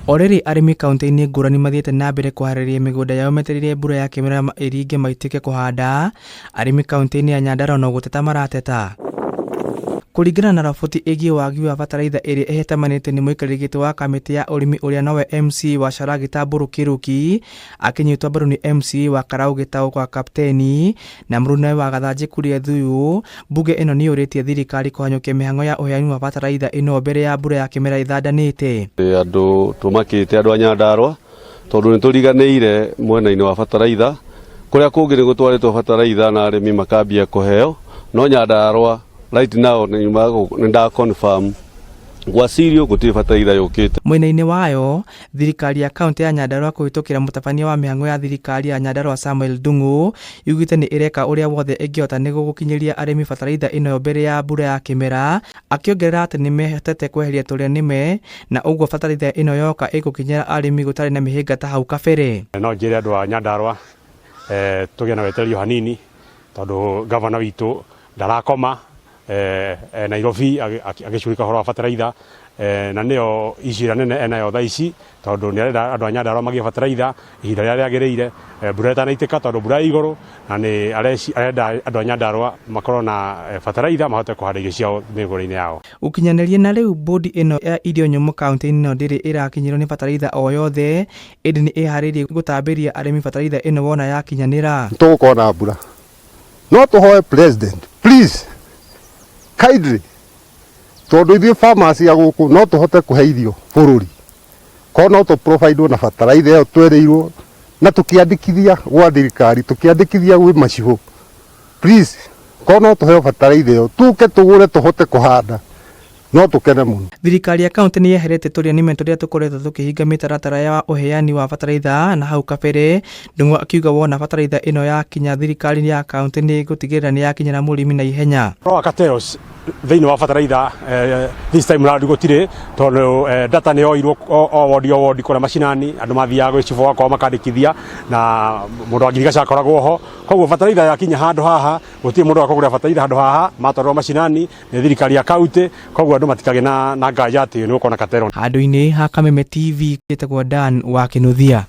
O rĩrĩ arĩmi kaunti-inĩ ngũrani mathiĩte na mbere kũharĩria mĩgũnda yao metereire mbura ya kĩmera ĩringe maitĩke kũhanda, arĩmi kaunti-inĩ ya Nyandarua no gũteta marateta. Kũringana na roboti ĩgiĩ wagi wa bataraitha ĩrĩa ĩhĩtamanĩtio nĩ mũikarĩri gĩtĩ wa kamĩtĩ ya ũrĩmi ũrĩa nowe MCA wa Sharagi Mbũrũ Kĩrũki, akĩnyitwo mbaru nĩ MCA wa Karau Gĩtaũ kwa Kapteni na mũrunawe wa Gathanjĩ Kuria Thuyu, mbunge ĩno nĩ yũrĩtie thirikari kũhanyũkia mĩhang'o ya ũheani wa bataraitha ĩno mbere ya mbura ya kĩmera ĩthandanĩte. Andũ tũmakĩte andũ a Nyandarua tondũ nĩ tũriganĩire mwena-inĩ wa bataraitha kũrĩa kũngĩ nĩ gũtwarĩtwo bataraitha na arĩmi makambia kũheo no Nyandarua right now nĩ nda confirm gwa Sirio gũtirĩ bataraitha yũkĩte. Mwena-inĩ wayo, thirikari ya kaunti ya Nyandarua kũhĩtũkĩra mũtabania wa mĩhang'o ya thirikari ya Nyandarua Samuel Ndung'u yugĩte nĩ ĩreka ũrĩa wothe ĩngĩhota nĩguo gũkinyĩria arĩmi bataraitha ĩno mbere ya mbura ya kĩmera, akĩongerera atĩ nĩ mehotete kweheria tũrĩa nĩme na ũguo bataraitha ĩno yoka ĩgũkinyĩra arĩmi gũtarĩ na mĩhĩnga ta hau kabere. No njĩre andũ a Nyandarua tũgĩe na wetereri o hanini tondũ gavana witũ ndarakoma Nairobi agĩcurĩka ũhoro wa bataraitha na nĩyo issue ĩrĩa nene enayo thaa ici tondũ nĩ arenda andũ a Nyandarua magĩe bataraitha ihinda rĩrĩa rĩagĩrĩire mbura ĩtanaitĩka tondũ mbura ĩ igũrũ na nĩ arenda andũ a Nyandarua makorwo na bataraitha mahote kũhanda irio ciao mĩgũnda-inĩ yao. Gũkinyanĩria na rĩu bodi ĩno ya irio nyũmũ kaunti-inĩ ĩno ndĩrĩ ĩrakinyĩrwo nĩ bataraitha o yothe ĩndĩ nĩ ĩharĩirie gũtambĩria arĩmi bataraitha ĩno wona yakinyanĩra. Tũgũkorwo na mbura no tũhoe president, please, kindly, tondũ ithuĩ farmers a gũkũ no tũhote kũhe irio bũrũri korwo no tũ provide na bataraitha ĩyo twereirwo na tũkĩandĩkithia gwa thirikari, tũkĩandĩkithia gwĩ macibũ. Please, korwo no tũheo bataraitha ĩyo tũke tũgũre tũhote kũhanda, no tũkene mũno. Thirikari ya kaunti nĩ yeheretie tũrĩa nĩme tũrĩa tũkoretwo tũkĩhinga mĩtaratara ya ũheani wa bataraitha na hau kabere. Ndung'u akiuga wona bataraitha ĩno yakinya, thirikari ya kaunti nĩ ĩgũtigĩrĩra nĩ yakinyĩra mũrĩmi na ihenya. Ũhoro wa cartels thĩinĩ wa bataraitha this time round gũtirĩ tondũ data nĩ yoirwo o wodi o wodi kũrĩa macinani, andũ mathiaga gwĩ cibũ wakwao makandĩkithia na mũndũ wa ngirigaca akoragwo ho, koguo bataraitha yakinya handũ haha gũtirĩ mũndũ wakũgũra bataraitha handũ haha, matwarwo macinani nĩ thirikari ya kaunti, koguo andũ matikagĩe na nganja atĩ nĩ gũkorwo na cartel. Handũ-inĩ ha Kameme TV, ĩtagwo Dan wa Kĩnuthia.